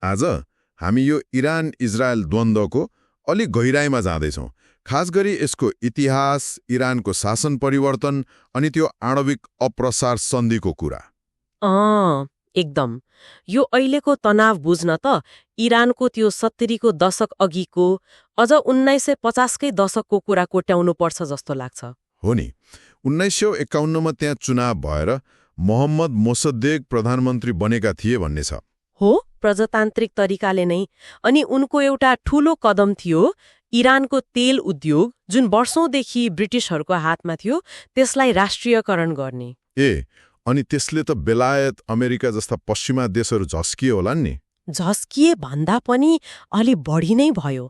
आज हामी यो इरान इजरायल द्वन्द्वको अलि गहिराईमा जाँदैछौँ, खास गरी यसको इतिहास, इरानको शासन परिवर्तन अनि त्यो आणविक अप्रसार सन्धिको कुरा। एकदम। यो अहिलेको तनाव बुझ्न त इरानको त्यो 70को दशक अघिको अझ 1950कै दशकको कुरा कोट्याउनु पर्छ जस्तो लाग्छ। हो नि, 1951मा त्यहाँ चुनाव भएर मोहम्मद मोसद्देक प्रधानमन्त्री बनेका थिए भन्ने छ। हो, प्रजातान्त्रिक तरिकाले नै। अनि उनको एउटा ठूलो कदम थियो इरानको तेल उद्योग, जुन वर्षौंदेखि ब्रिटिसहरूको हातमा थियो, त्यसलाई राष्ट्रियकरण गर्ने। अनि त्यसले त बेलायत, अमेरिका जस्ता पश्चिमा देशहरू झस्किए होलान् नि। झस्किए भन्दा पनि अलि बढी नै भयो।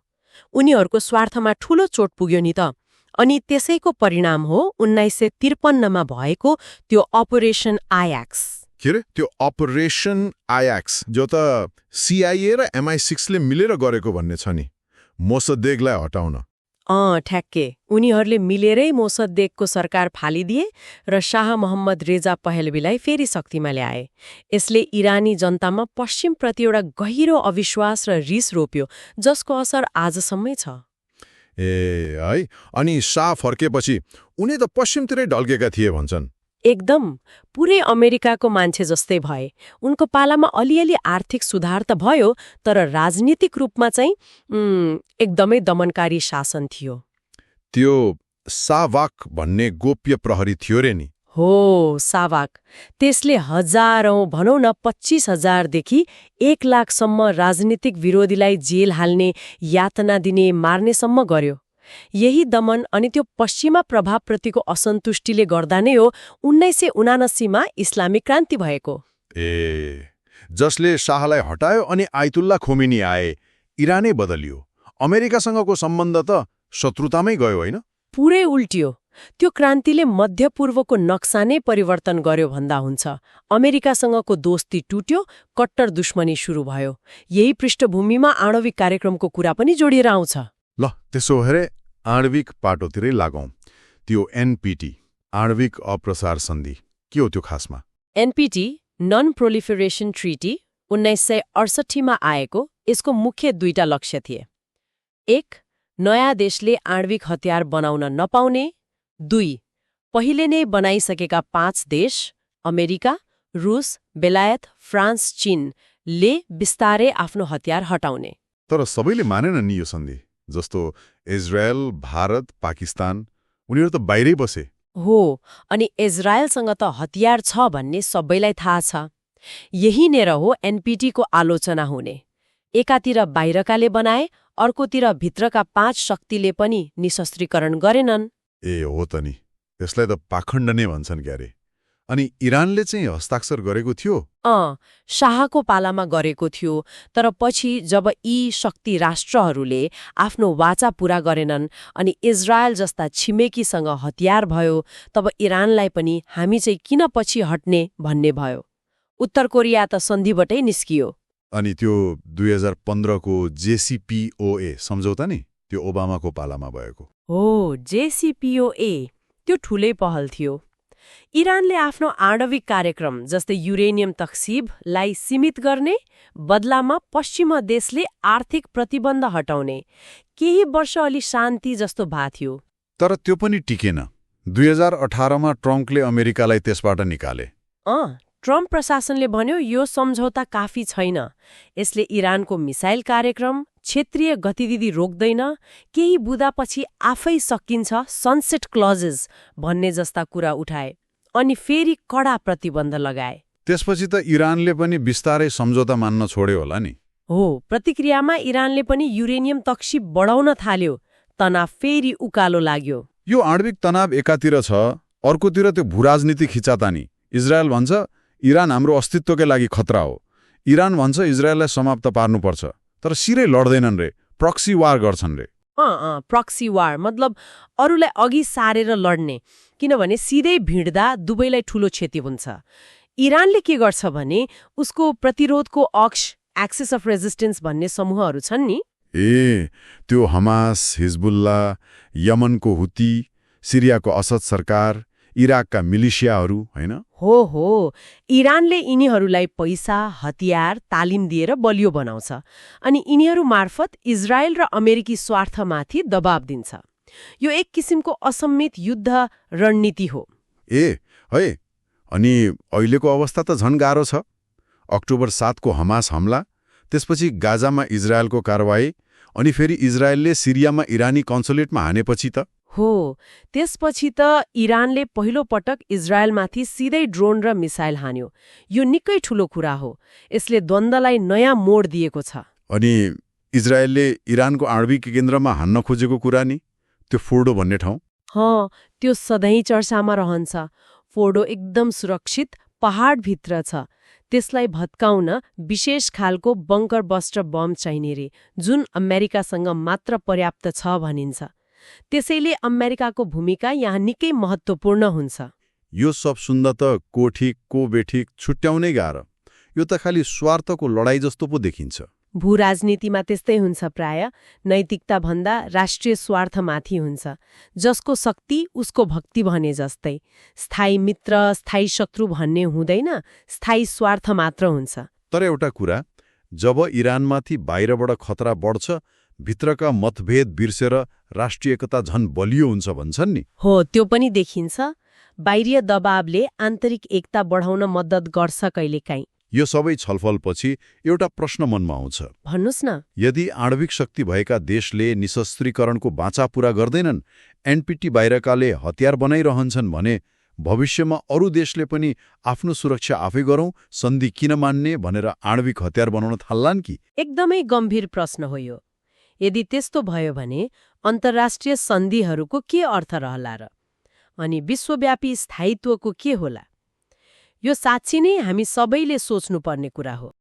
उनीहरूको स्वार्थमा ठूलो चोट पुग्यो नि त। अनि त्यसैको परिणाम हो 1953मा भएको त्यो अपरेसन आयाक्स। के रे त्यो अपरेसन आयाक्स, जो त CIA र MI6 ले मिलेर गरेको भन्ने छ नि, मोसद्देकलाई हटाउन। ठ्याक्के। उनीहरूले मिलेरै मोसद्देकको सरकार फालिदिए र शाह मोहम्मद रेजा पहलवीलाई फेरि शक्तिमा ल्याए। यसले इरानी जनतामा पश्चिमप्रति एउटा गहिरो अविश्वास र रिस रोप्यो, जसको असर आजसम्मै छ। है, अनि शाह फर्केपछि उनी त पश्चिमतिरै ढल्केका थिए भन्छन्। एकदम। पुरै अमेरिकाको मान्छे जस्तै भए। उनको पालामा अलिअलि आर्थिक सुधार त भयो, तर राजनीतिक रूपमा चाहिँ एकदमै दमनकारी शासन थियो। त्यो सावाक भन्ने गोप्य प्रहरी थियो रे नि। हो, सावाक। त्यसले हजारौं, भनौं न 25,000 देखि 1 लाखसम्म राजनीतिक विरोधीलाई जेल हाल्ने, यातना दिने, मार्नेसम्म गर्यो। यही दमन अनि त्यो पश्चिमा प्रभावप्रतिको असन्तुष्टिले गर्दा नै हो 1979मा इस्लामिक क्रान्ति भएको। जसले शाहलाई हटायो अनि आयतुल्ला खोमेनी आए, इरानै बदलियो। अमेरिकासँगको सम्बन्ध त शत्रुतामै गयो, होइन? पुरै उल्टियो। त्यो क्रान्तिले मध्यपूर्वको नक्सा नै परिवर्तन गर्यो भन्दा हुन्छ। अमेरिकासँगको दोस्ती टुट्यो, कट्टर दुश्मनी सुरु भयो। यही पृष्ठभूमिमा आणविक कार्यक्रमको कुरा पनि जोडिएर आउँछ। ल, त्यसो हेरे आणविक पाटोतिरै लागौं। त्यो NPT, आणविक अप्रसार सन्धि, के हो त्यो खासमा? NPT, नन प्रोलिफरेसन ट्रिटी, 1968मा आएको। यसको मुख्य 2टा लक्ष्य थिए। 1, नयाँ देशले आणविक हतियार बनाउन नपाउने। 2, पहिले नै बनाइसकेका 5 देश, अमेरिका, रुस, बेलायत, फ्रान्स, चीनले बिस्तारै आफ्नो हतियार हटाउने। तर सबैले मानेन नि यो सन्धि। जस्तो इजरायल, भारत, पाकिस्तान, उनीहरू त बाहिरै बसे। हो, अनि इजरायलसँग त हतियार छ भन्ने सबैलाई थाहा छ। यही नेर हो NPTको आलोचना हुने। एकातिर बाहिरकाले बनाए, अर्कोतिर भित्रका 5 शक्तिले पनि निशस्त्रीकरण गरेनन्। हो त नि, त्यसलाई त पाखण्ड नै भन्छन् क्यारे। अनि इरानले चाहिँ हस्ताक्षर गरेको थियो? शाहको पालामा गरेको थियो। तर पछि जब यी शक्ति राष्ट्रहरूले आफ्नो वाचा पूरा गरेनन् अनि इजरायल जस्ता छिमेकीसँग हतियार भयो, तब इरानलाई पनि हामी चाहिँ किन पछि हट्ने भन्ने भयो। उत्तर कोरिया त सन्धिबाटै निस्कियो। अनि त्यो 2015को JCPOA सम्झौता नि, त्यो ओबामाको पालामा भएको हो। JCPOA त्यो ठूलै पहल थियो। इरानले आफ्नो आणविक कार्यक्रम जस्तै युरेनियम तख्सिबलाई सीमित गर्ने, बदलामा पश्चिमा देशले आर्थिक प्रतिबन्ध हटाउने। केही वर्ष अलि शान्ति जस्तो भएको थियो। तर त्यो पनि टिकेन। 2018मा ट्रम्पले अमेरिकालाई त्यसबाट निकाले। ट्रम्प प्रशासनले भन्यो यो सम्झौता काफी छैन। यसले इरानको मिसाइल कार्यक्रम, क्षेत्रीय गतिविधि रोक्दैन, केही बुदापछि आफै सकिन्छ, सनसेट क्लजेस भन्ने जस्ता कुरा उठाए। अनि फेरि कडा प्रतिबन्ध लगाए। त्यसपछि त इरानले पनि बिस्तारै सम्झौता मान्न छोड्यो होला नि। हो, प्रतिक्रियामा इरानले पनि युरेनियम तख्सिब बढाउन थाल्यो। तनाव फेरि उकालो लाग्यो। यो आणविक तनाव एकातिर छ, अर्कोतिर त्यो भूराजनीतिक खिचातानी। इजरायल भन्छ इरान हाम्रो अस्तित्वकै लागि खतरा हो। इरान भन्छ इजरायललाई समाप्त पार्नुपर्छ। तर सिरै लड्दैनन् रे, प्रक्सी वार गर्छन् रे। प्रक्सी वार मतलब अरूलाई अघि सारेर लड्ने, किनभने सिधै भिड्दा दुवैलाई ठूलो क्षति हुन्छ। इरानले के गर्छ भने उसको प्रतिरोधको एक्सिस अफ रेजिस्टेन्स भन्ने समूहहरू छन् नि। त्यो हमास, हिजबुल्ला, यमनको हुती, सिरियाको असद सरकार, इराकका मिलिसियाहरू हैन? हो इरानले यिनीहरूलाई पैसा हतियार तालिम दिएर बलियो बनाउँछ अनि यिनीहरू मार्फत इजरायल र अमेरिकी स्वार्थमाथि दबाब दिन्छ। यो एक किसिमको असम्मित युद्ध रणनीति हो। है अनि अहिलेको अवस्था त झन् गाह्रो छ। अक्टोबर 7 को हमास हमला, त्यसपछि गाजामा इजरायलको कारवाही, अनि फेरि इजरायलले सिरियामा इरानी कन्सुलेटमा हानेपछि त हो त्यसपछि त इरानले पहिलो पटक इजरायलमाथि सिधै ड्रोन र मिसाइल हान्यो। यो निकै ठूलो कुरा हो। यसले द्वन्द्वलाई नयाँ मोड दिएको छ। अनि इजरायलले इरानको आणविक केन्द्रमा हान्न खोजेको कुरा नि, त्यो फोर्डो भन्ने ठाउँ। त्यो सधैँ चर्चामा रहन्छ। फोर्डो एकदम सुरक्षित पहाडभित्र छ। त्यसलाई भत्काउन विशेष खालको बङ्कर बस्टर बम चाहिने रे, जुन अमेरिकासँग मात्र पर्याप्त छ भनिन्छ। त्यसैले अमेरिकाको भूमिका यहाँ निकै महत्त्वपूर्ण हुन्छ। यो सब सुन्दा त को ठिक को बेठिक छुट्याउनै गाह्रो। यो त खालि स्वार्थको लडाईँ जस्तो पो देखिन्छ। भूराजनीतिमा त्यस्तै हुन्छ प्राय। नैतिकता भन्दा राष्ट्रिय स्वार्थमाथि हुन्छ। जसको शक्ति उसको भक्ति भने जस्तै। स्थायी मित्र स्थायी शत्रु भन्ने हुँदैन, स्थायी स्वार्थ मात्र हुन्छ। तर एउटा कुरा, जब इरानमाथि बाहिरबाट खतरा बढ्छ, भित्रका मतभेद बिर्सेर राष्ट्रिय एकता झन् बलियो हुन्छ भन्छन् नि। हो, त्यो पनि देखिन्छ। बाहिरीय दबावले आन्तरिक एकता बढाउन मद्दत गर्छ कहिलेकाहीँ। यो सबै छलफलपछि एउटा प्रश्न मनमा आउँछ। भन्नुस् न। यदि आणविक शक्ति भएका देशले निशस्त्रीकरणको बाचा पूरा गर्दैनन्, एनपिटी बाहिरकाले हतियार बनाइरहन्छन् भने भविष्यमा अरू देशले पनि आफ्नो सुरक्षा आफै गरौँ, सन्धि किन मान्ने भनेर आणविक हतियार बनाउन थाल्लान् कि? एकदमै गम्भीर प्रश्न हो यो। यदि त्यस्तो भयो भने अन्तर्राष्ट्रिय सन्धिहरूको के अर्थ रहला र? अनि विश्वव्यापी स्थायित्वको के होला? यो साँच्चै नै हामी सबैले सोच्नुपर्ने कुरा हो।